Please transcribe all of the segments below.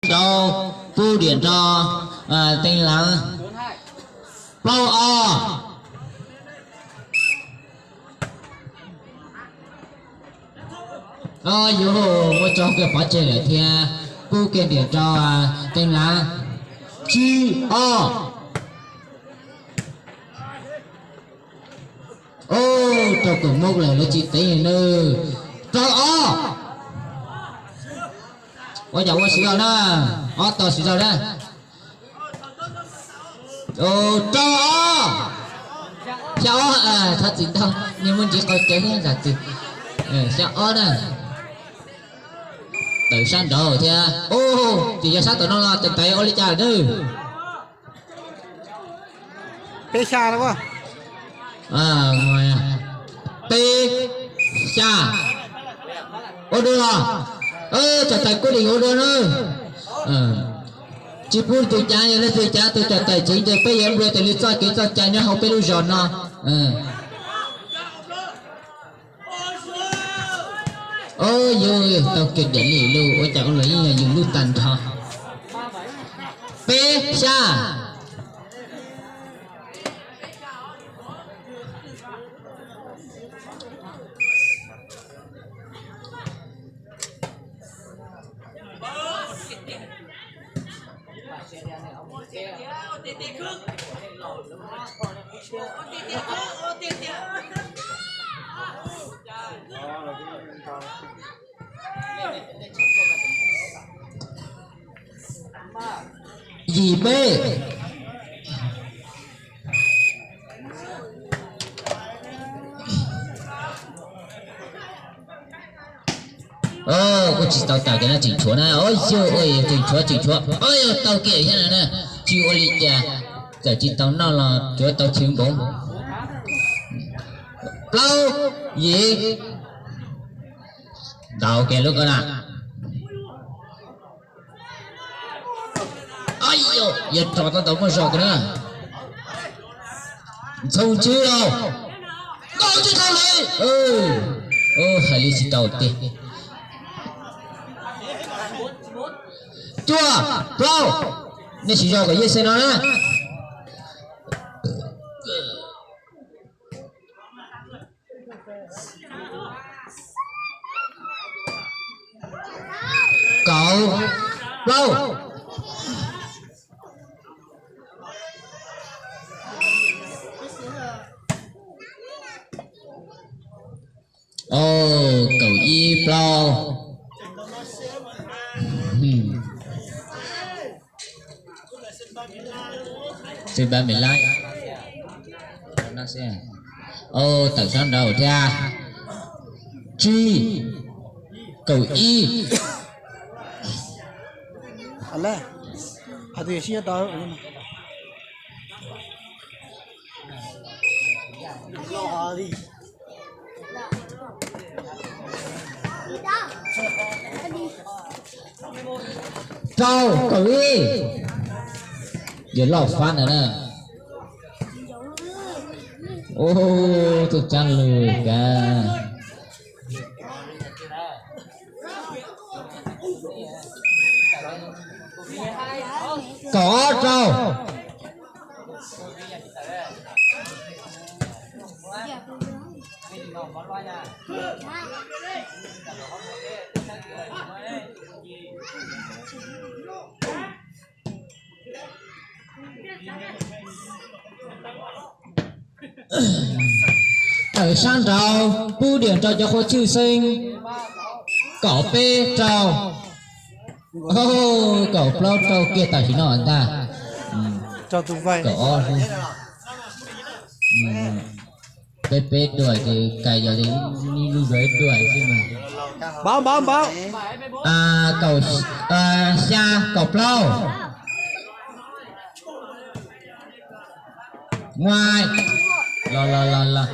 Rau, pub diam rau Teej Lav. Plaub ob. Yuav muab tso kiag pov tseg lawm thiab, pub kiag diam rau Teej Lav. Tsib ob. Rau kom Hmoob lawm lawv tsis tev nawb. Rau ob. Ua cas ua siv zog na, ob tau siv zog na. Rau ob. Xya ob, txhob txwm ntau, nej muab ntsib qhov kev zam txim. Xya ob na. Tawm sab nraud thiab. Ces yog sab tom no los teem tais ua li cas nawb? Peb xya no. Peb xya. Ua dua los. Cov tais kuj dim ua dua na. Tsis pub tus cav, yog leej twg cav tus cov tais tsev ces peb yuav nplua tes li txoj kev txoj cai nyob hauv peb lub zos no. Yus tau kev diam li lus ua cas ua los yeej yog yus lub tag nrho. Peb xya. Yim peb. Kuj tsis tau tas kiag na, tseem tshuav na, o yog tseem tshuav tseem tshuav, o yog tau kiag thiab na, tsis ua li cas, txawm tsis tau noj los tsuav tau chwv npaum. Plaub yim. Ntau kiag lub ko na. Yog rov tau ntau muaj zog kiag na. Ntxhoo tswb lauj. Nkaus tsis tau li. Hais li tsis tau tiag. Cuaj plaub. Nej siv zog kom yeej xeeb no na. Kaum plaub. Kaum ib plaub. Tawm sab nraud thiab. Tsib, kaum ib. Rau, kaum ib. Yog loj fab ntawd na. Ub, tuaj tshab lug kag. Kaum ob rau. Tawm sab nraud pub diam rau cov qhua tshwj xeeb. Kaum peb rau. Kaum plaub rau kiag tam sim no ntag. Kaum ob, peb peb dua ces kais yog li lub zog ib dua xwb mas. Kaum xya, kaum plaub. Nguai, los los los los,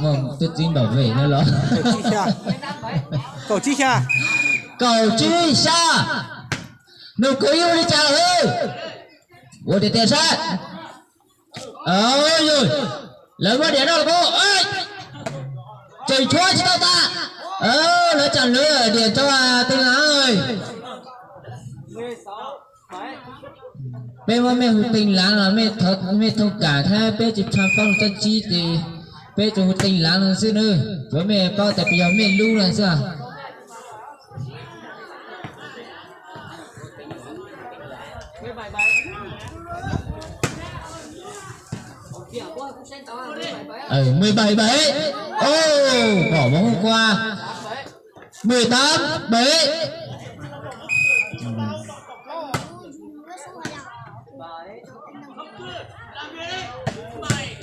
muaj tub txib npaum vej no los. Kaum tsib xya. Kaum tsib xya. Nug kwv yeej ua li cas lawm? Ua tiag tiag saib. Lawv muab diam no los, tseem tshuav tsis tau tas. Lawv tsam lawv diam rau Teej Lav. Peb muab mej hu Teej Lav los mej, mej thoob kam thiab peb tsis tshua paub nws txuj ci ces peb tsuas hu Teej Lav no xwb nawb. Tsuav mej paub tas peb yog mej lub no xwb. Mười bảy bảy. Ồ, bỏ bóng qua. Mười tám bảy.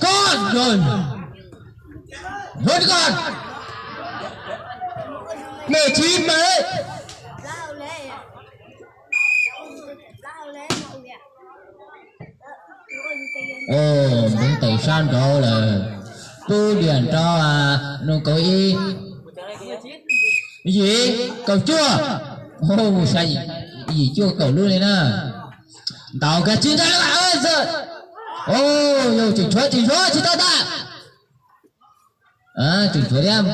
Còn rồi. Vẫn còn. Mười chín bảy. Ồ, nws tawm sab nraud lawm. Pub diam rau nws kaum ib. Yim kaum cuaj. Ồ, sai, yim cuaj kaum lub li na. Ntaus kiag tsis ntag lawm. Ồ, yog tseem tshuav, tseem tshuav, tsis tau tag. Tseem tshuav thiab.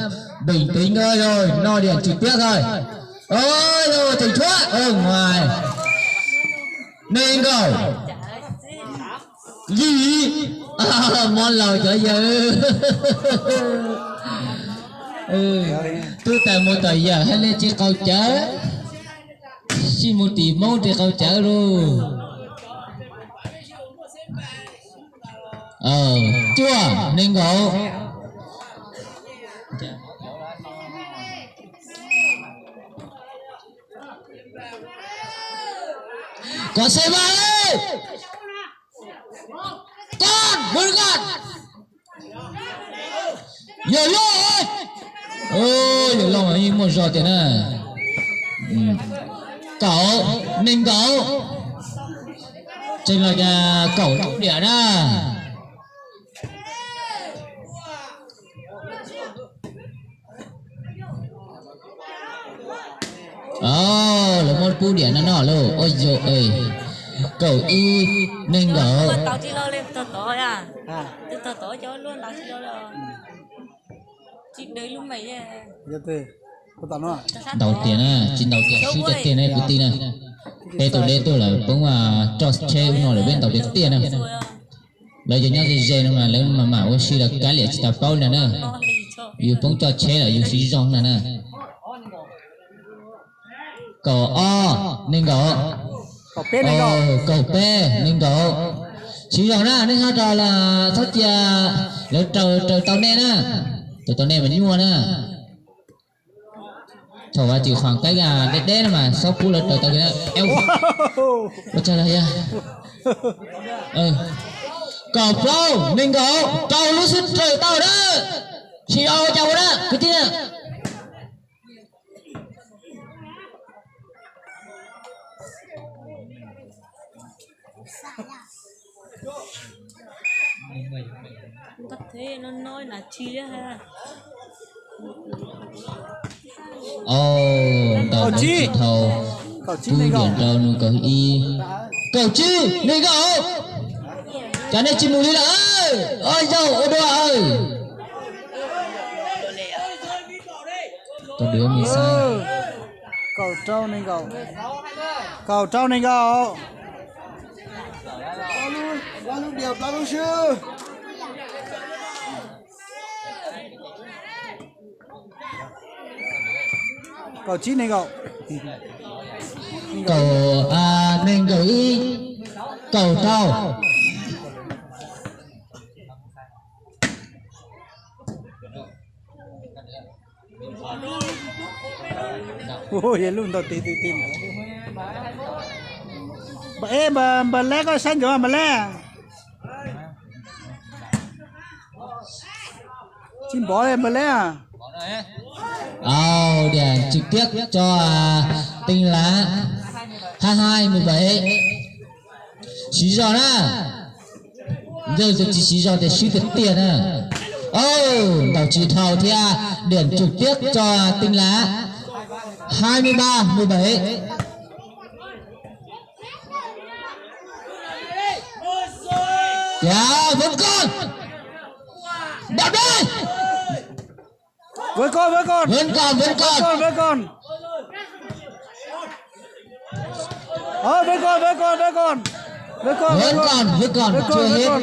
Bình tĩnh thôi, rồi no điểm trực tiếp thôi. Ôi, rồi tseem tshuav. Ơ ngoài. Nees nkaum yim. Mob laus cov yawg. Twb tas mus tom yawm hais li tsis qaug cawv, sib mus tim Hmoob tsis qaug cawv lauj. Cuaj nees nkaum. Kom se va. Koj, Hmoob koj. Yawg Looj, Yawg Looj yeej muaj zog tiag na. Kaum, nees nkaum. Tseem los kaum diam na. Lawv muab pub diam no no lauj. Ua yog kaum ib, nees nkaum. Ntaus tiag na, tsis ntaus tiag swb tiag tiag na kwv tij na. Peb tau deb tuaj lawm, poob roj tsheb ub no lawm peb ntaus tiag tiag na. Lawv cov nyob ze ze no mas lawv mam mam ua si los kav liam tsis tas paub ntag na. Yus poob coj tsheb los yus siv zog ntag na. Kaum ob, nees nkaum. Kaum peb, nees nkaum. Siv zog na, nej nyob rau los txhob cia lawv raws raws tau nej na. Raws tau nej mas nyuaj na. Thaum uas tsis khuam kaib deb deb no mas txhob pub lawv raws tau kiag na. Ua tsaug los yog kaum plaub, nees nkaum, rau lub xwb raws tau na. Siv zog ua cas ua na kwv tij na. Au, ntaus tsis dhau. Pub diam rau nws kaum ib. Kaum tsib, nees nkaum. Cas nej tsis mus li lawm? Ua yau ua dua. Kaum rau nees nkaum. Kaum rau nees nkaum. Kaum tsib nees nkaum. Kaum, nees nkaum ib. Kaum rau. Ua, yog lub ntaus tes tes tes. Npawg, npawg Leb koj saib ntsoov npawg Leb. Tsis npov li npawg Leb. Au, điểm trực tiếp cho Tinh Lá. Hai hai mười bảy. Siv zog na. Yog tsis siv zog ces swb tiag tiag na. Au, ntaus tsis dhau thiab, điểm trực tiếp cho Tinh Lá. Hai mươi ba mười bảy. Tiag, vẫn còn. Đạp đi. Vẫn còn, vẫn còn. Vẫn còn, vẫn còn. Vẫn còn, vẫn còn. Ov, wb kom, wb kom, wb kom, wb kom, wb kom, wb kom, wb kom.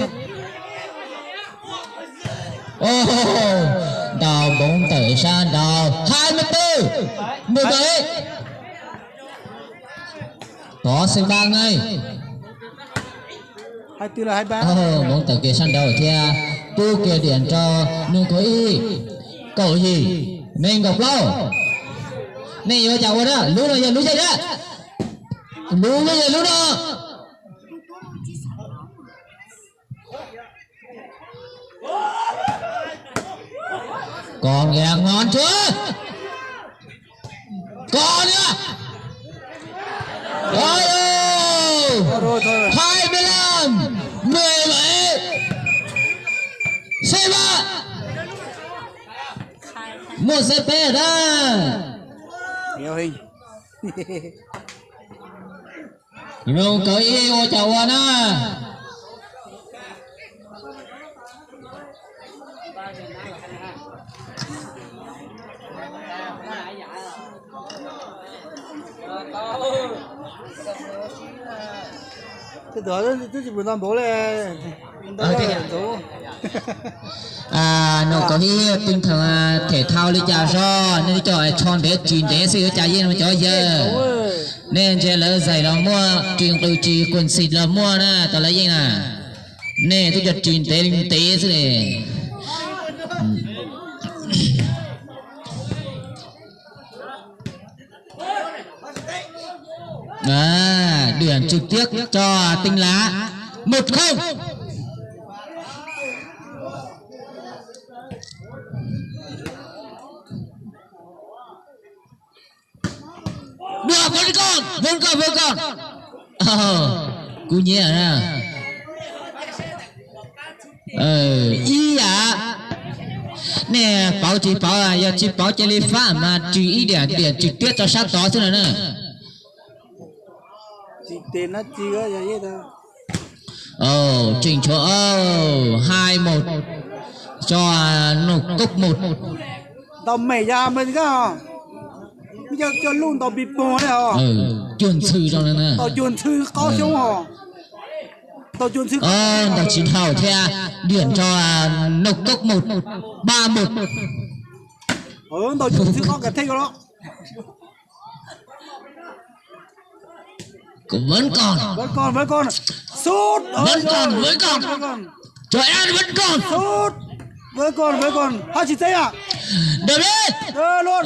Ntaus npoo tawm sab nraud, hai mươi tư, mười bảy. Có sự vang ngay. Npoo tawm kiag sab nraud thiab, pub kiag diam rau nws kaum ib, kaum yim, nees nkaum plaub. Nej yuav cas ua na, lub no yog lub yeej na. Lub no yog lub no. Còn gạt ngón chưa? Còn nữa. Ôi, hai mươi lăm, mười bảy. Xếp ạ. Một set peb da. Nws kaum ib ua cas ua na. Twb tsis mus ntau npaum li. Nws kaum ib tinh thần thể thao li cas zog, nej cov tsho ntev ris ntev xwb yuav cas yeej no cov yawg. Nej ntsia lawv zais los muaj, ris nqws ris quần xịt los muaj na, tas lawv yeej na. Nej twb cov ris ntev li ntev xwb ne. À, điểm trực tiếp cho Tinh Lá. Một không. Được, vẫn còn, vẫn còn, vẫn còn. Ờ, kuv nyiam na. Ib yam. Nej pauv tsis pauv, yog tsis pauv cia li fab mas ris ib điểm, điểm trực tiếp rau sab tod xwb no na. Tseem tshuav hai một cho Nục Cốc một. Ntaus mem ya mas koj, coj lub ntaus ping pong ne. Cuag ntxhw zoo na. Ntaus cuag ntxhw qaub xyoob os. Ntaus cuag ntxhw qaub, ntaus tsis dhau thiab. Điểm cho Nục Cốc một, ba một. Ntaus cuag ntxhw qaub kav thej ko los. Vẫn còn. Vẫn còn, vẫn còn. Sút. Vẫn còn, vẫn còn. Trời ơi, vẫn còn. Sút. Vẫn còn, vẫn còn. Haj tsis txeeb a. Được đấy. Ờ, luôn.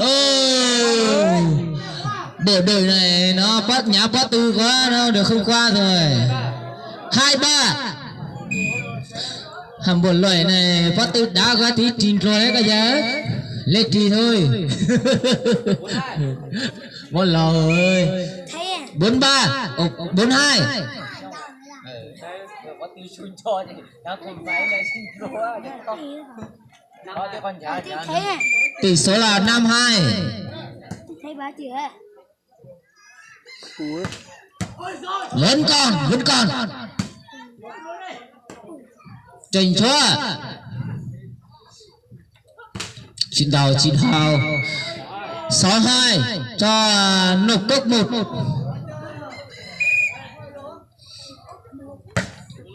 Bộ đội này nó bắt nhá bắt tư quá, nó được không qua rồi. Hai ba. Hàm bộ đội này bắt tư đá quá tí trình rồi đấy các giờ. Lên trình thôi. Món lầu ơi. Bốn ba, ồ, bốn hai. Tỷ số là năm hai. Vẫn còn, vẫn còn. Trình Chúa. Tsis ntaus, tsis ntaus. Sáu hai cho Nục Cốc một.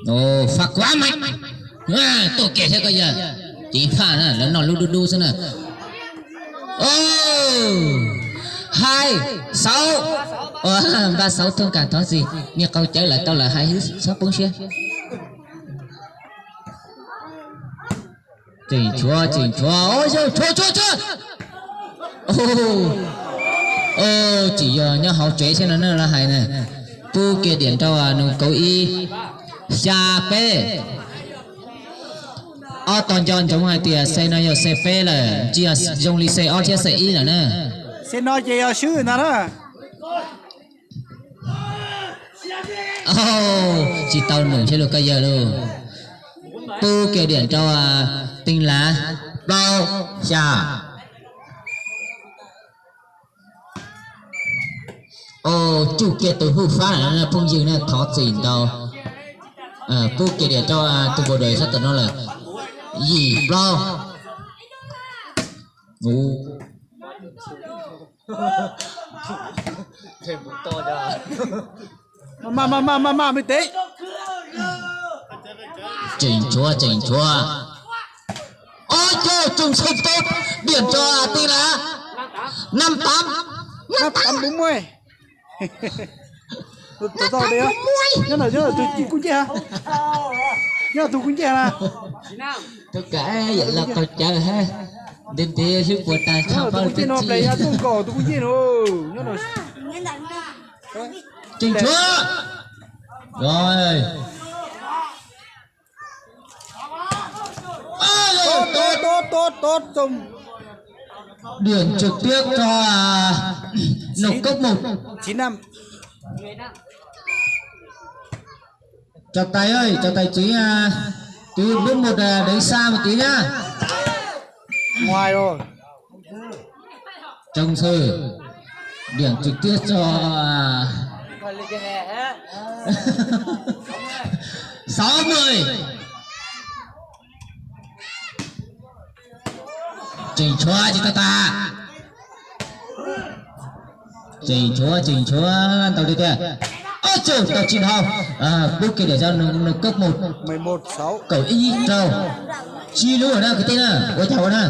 Ồ, phạt quá mạnh. À, tôi kể cho coi giờ. Chính phạt nè, nó nọ lú đu đu xí nè. Ồ, hai sáu. Ồ, ba sáu thông cảm thó gì. Nghe câu chớ là tao là hai hứa sắp bóng xếp. Tseem tshuav, tseem tshuav, oj yog tshuav, tshuav, tshuav. Tsis yog nyob hauv tsev xwb no na, lawv hais na. Pub kiag diam rau Nus Kauv ib, xya peb. Ob tog nco ntsoov hais tias xe no yog xe peb lawm, tsis yog zoo li xe ob thiab xe ib lawm na. Xe no ces yog swb ntag na. Tsis tau num thiab lauj koj yawg lauj. Pub kiag diam rau Teej Lav, plaub, xya. Tsuj kiag tus huj fab na phooj ywg na, thov txim ntau. Pub kiag diam rau tus bộ đội sab tom no lawm. Yim, plaub. Maj maj maj maj maj maj me tev. Tseem tshuav, tseem tshuav. Ob caug, Tsoom Xeeb tau, diam rau Tij Lav. Năm tám. Năm tám bốn mươi. Nyob no, nyob tus kuj ncej ha. Nyob tus kuj ncej na. Tau kav yam los tau cawv ha. Ntev ntev hlwb puas tas tshaj plaws tus kuj ncej no. Tseem tshuav. Rồi. Tốt, tốt, tốt, tốt, Tùng. Điểm trực tiếp cho, à, Nông Cốc một. Chín năm. Trọng tài ơi, trọng tài chỉ, à, từ bước một, à, đến xa một tí nhá. Ngoài rồi. Trong sự, điểm trực tiếp cho, à, sáu mươi. Tseem tshuav tsis tau tas. Tseem tshuav, tseem tshuav ntau li tiag. Oj tsuj, tau tsis dhau. Pub kiag điểm cho Nông Cốc một. Mười một sáu. Kaum ib rau. Tsib lub na kwv tij na, ua cas ua na.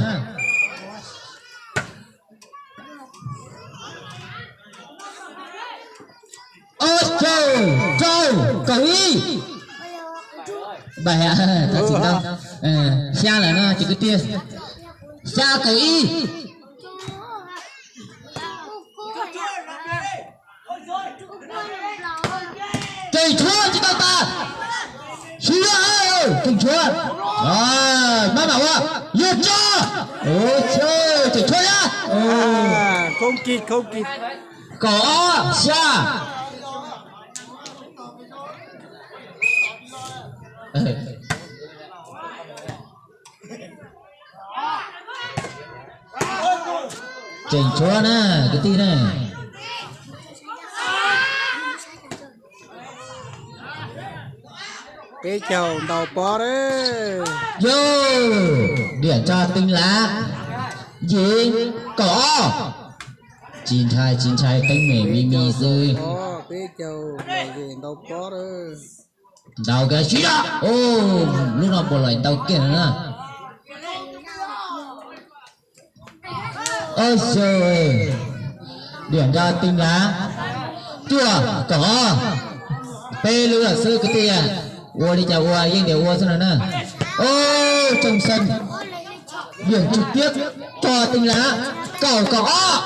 Oj tsuj, rau, kaum ib. Bảy à, thật sự đâu. Ờ, xya lawm no ces kwv tij. Xya kaum ib. Tseem tshuav tsis tau tas. Xya, tseem tshuav. Mab mam ua. Yog tso. Oj tsuj, tseem tshuav thiab. Không kịp, không kịp. Kaum ob, xya. Tseem tshuav na, kwv tij na. Peb caug ntau pob. Yog, điểm cho Tinh Lá. Yim, kaum ob. Tsis ntshai, tsis ntshai, teeb meem me me xwb. Peb caug ntau pob. Ntau kiag sib zog. Lub no puas lom ntau kiag na. Oj tsuj, điểm cho Tinh Lá. Cuaj, kaum ob. Peb lub lawm xwb kwv tij. Ua li cas ua yeej tias ua xwb no na. Oj, Tsoom Xeeb. Điểm trực tiếp cho Tinh Lá. Kaum, kaum ob.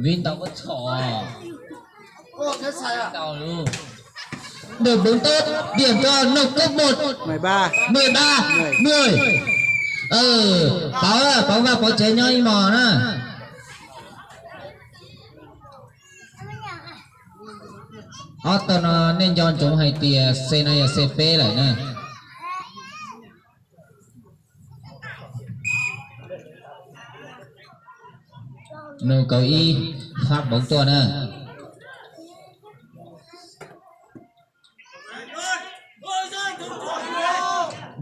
Vib ntau koj txhom. Ntau lub. Được bốn tốt, điểm cho Nông Cốc một. Mười ba. Mười ba, mười. Pauv, pauv vaj pauv tsev nyob ib hmos na. Ob tug no nej nco ntsoov hais tias xe no yog xe peb lawm na. Nws kaum ib, phát bóng tuaj na.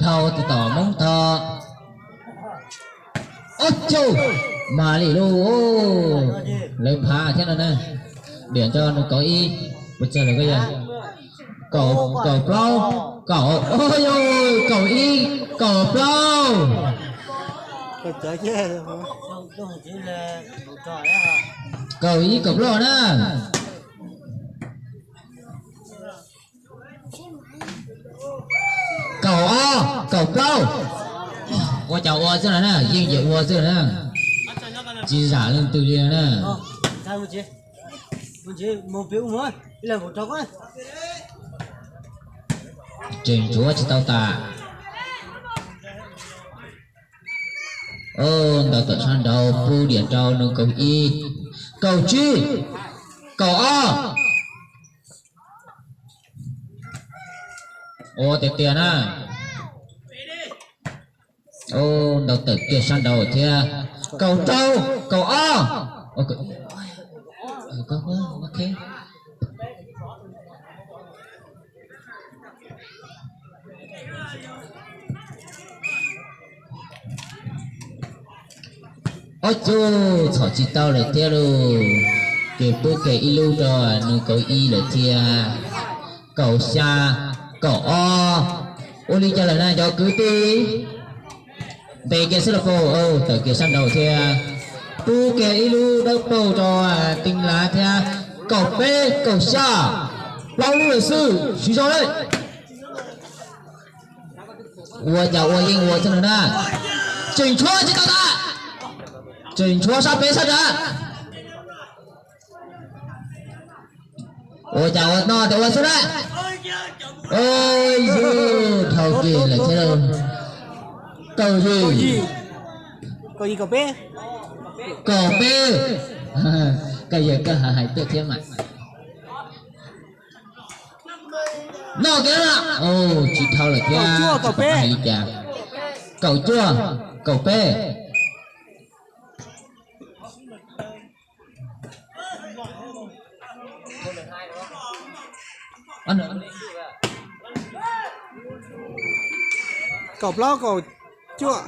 Dhau tus tom Hmoob tho. Ub tsuj, mas li lub, lawv phav thiab no na. Điểm cho nws kaum ib, puas tsawg lawm koj yog? Kaum, kaum plaub, kaum, kaum ib, kaum plaub. Kaum ib, kaum plaub na. Kaum ob, kaum plaub. Ua cas ua xwb no na, yeej yam ua xwb no na. Tsis zam leej twg li no na. Tseem tshuav tsis tau tas. Ntau tawm sab nraud, pub diam rau nws kaum ib, kaum tsib, kaum ob. Ua tiag tiag na. Ntau tawm kiag sab nraud thiab. Kaum rau, kaum ob. Ob cug txhom tsis tau lawm thiab lauj. Ces pub kiag ib lub rau nws kaum ib lawm thiab. Kaum xya, kaum ob. Ua li cas lawm na cov kwv tij? Ntes kiag xwb los paug, tawm kiag sab nraud thiab. Pub kiag ib lub dawb paug rau Teev Lav thiab. Kaum peb, kaum xya, plaub lub lawm xwb, siv zog lawm. Ua cas ua yeej ua xwb no na. Tseem tshuab tsis tau tas. Tseem tshuab sab peb sab nrad. Ua cas ua no tias ua xwb na. Ua yus dhau kiag lawm thiab lauj. Kaum yim, kaum peb, kaum yim koj hais tiag thiab mas. No kiag na. Tsis dhau lawm thiab, hais li cas. Kaum cuaj, kaum peb. Kaum plaub kaum cuaj.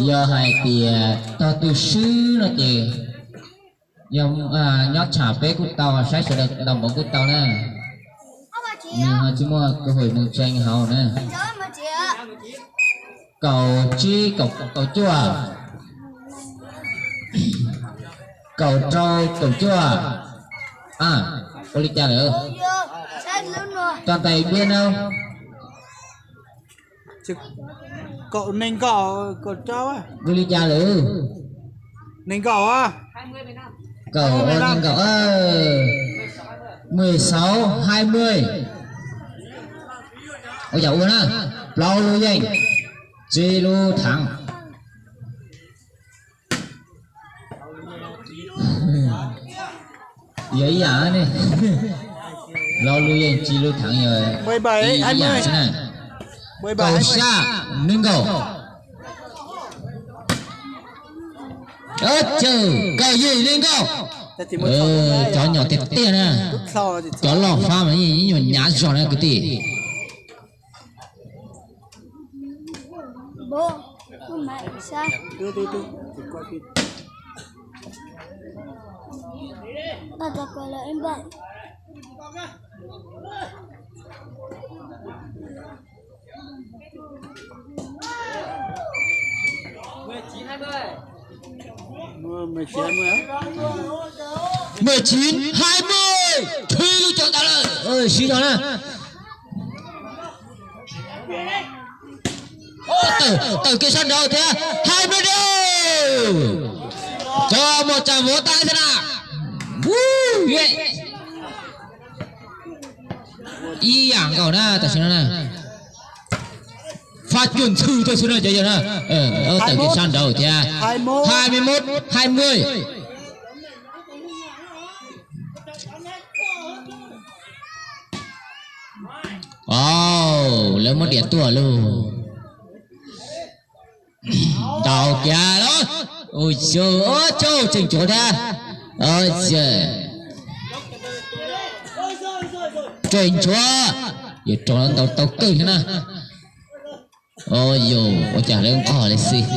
Yog hais tias tog twg swb no ces yog nyob tsham peb kuj tau, saib sawv daws ntau npaum kuj tau na. Nws ho tsis muaj cơ hội mus tsees hauv na. Kaum tsib, kaum cuaj, kaum rau, kaum cuaj. Ua li cas lawm? Tso ntais npiab na. Kaum nees nkaum, kaum rau. Ua li cas lawm? Nees nkaum. Kaum, nees nkaum. Mười sáu, hai mươi. Ua cas ua na, plaub lub yeej, tsib lub thav. Yog ib yam ne, plaub lub yeej tsib lub thav yog ib yam xwb na. Kaum xya, nees nkaum. Cawg, kaum yim, nees nkaum. Cov nyom tiag tiag na, cov loj fab mas nyuam nyav zog na kwv tij. Mười chín, hai mươi. Thwj lub cov tas lawm. Siv zog na. Tawm kiag sab nraud thiab. Hai mươi đều. Cov mos tsav vov tag xwb na. Ib yam nkaus na tam sim no na. Faj cuam ntxhw tuaj xwb na cov yawg na. Tawm kiag sab nraud thiab. Hai mươi mốt, hai mươi. Lawv muab diav tuaj lauj. Ntaus kiag lauj. Ua cas, ua cas tseem tshuav thiab. Tseem tshuav. Yuav rau ntaus tau kawg thiab na. Yus ua cas lawv nqos li xwb.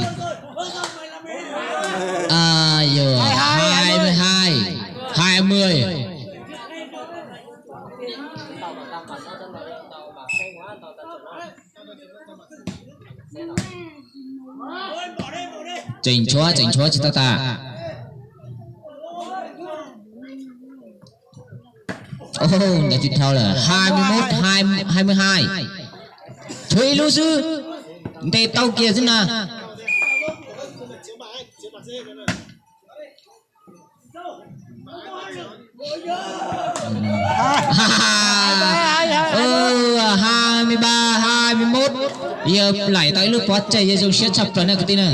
Yus hai mươi hai, hai mươi. Tseem tshuav, tseem tshuav tsis tau tas. Ntawd tsis dhau lawm, hai mươi mốt, hai mươi hai. Tshuav ib lub xwb, ntes tau kiag xwb na. Hai mươi ba, hai mươi mốt. Yawg laim tau ib lub pov tseg, yawg zoo siab tshaj plaws na kwv tij na.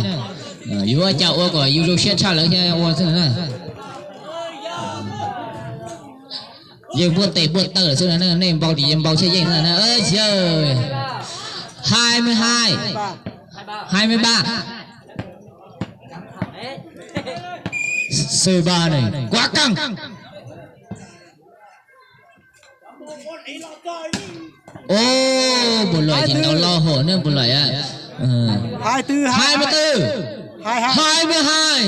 Yuav ua cas ua kom yus zoo siab tshaj lawv thiab ua xwb na. Yawg npuaj tes npuaj taw lawm xwb na, nej npau ces yawg npau thiaj yeej na. Hai mươi hai, hai mươi ba. Sư ba này quá căng. Ub, Npus Luam ces ntaus lo hom ne Npus Luam. Hais twb hais, hais twb hais, hais twb hais.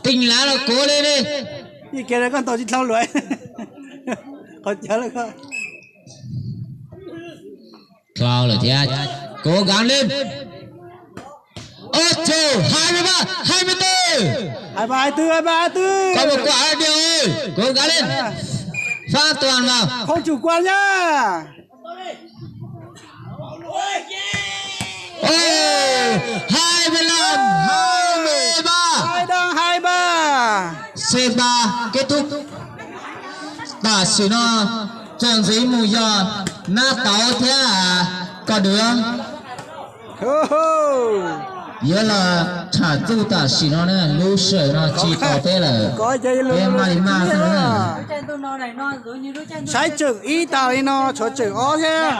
Teej lav los kuv li ne. Ib kiag koj ntaus tsis dhau luam. Qhov cawv lawm koj. Dhau lawm thiab. Kuv nkav li. Ob txug, hais li mas, hais li twb. Hais mas hais twb, hais mas hais twb. Koj mus kuaj diam, kuv nkav li. Faab tuam mas. Không chủ quan nhá. Hai mươi lăm, hai mươi ba. Hai đang hai ba. Set ba kết thúc. Tam sim no txuas ntxiv mus yog Nab Tauv thiab Koj Dwv. Yuav los tham txuj tam sim no na, lub sij hawm no tsis tos peb lawm, peb maj li maj xwb na. Saib tswm ib tas li no tshuav tswm ob thiab.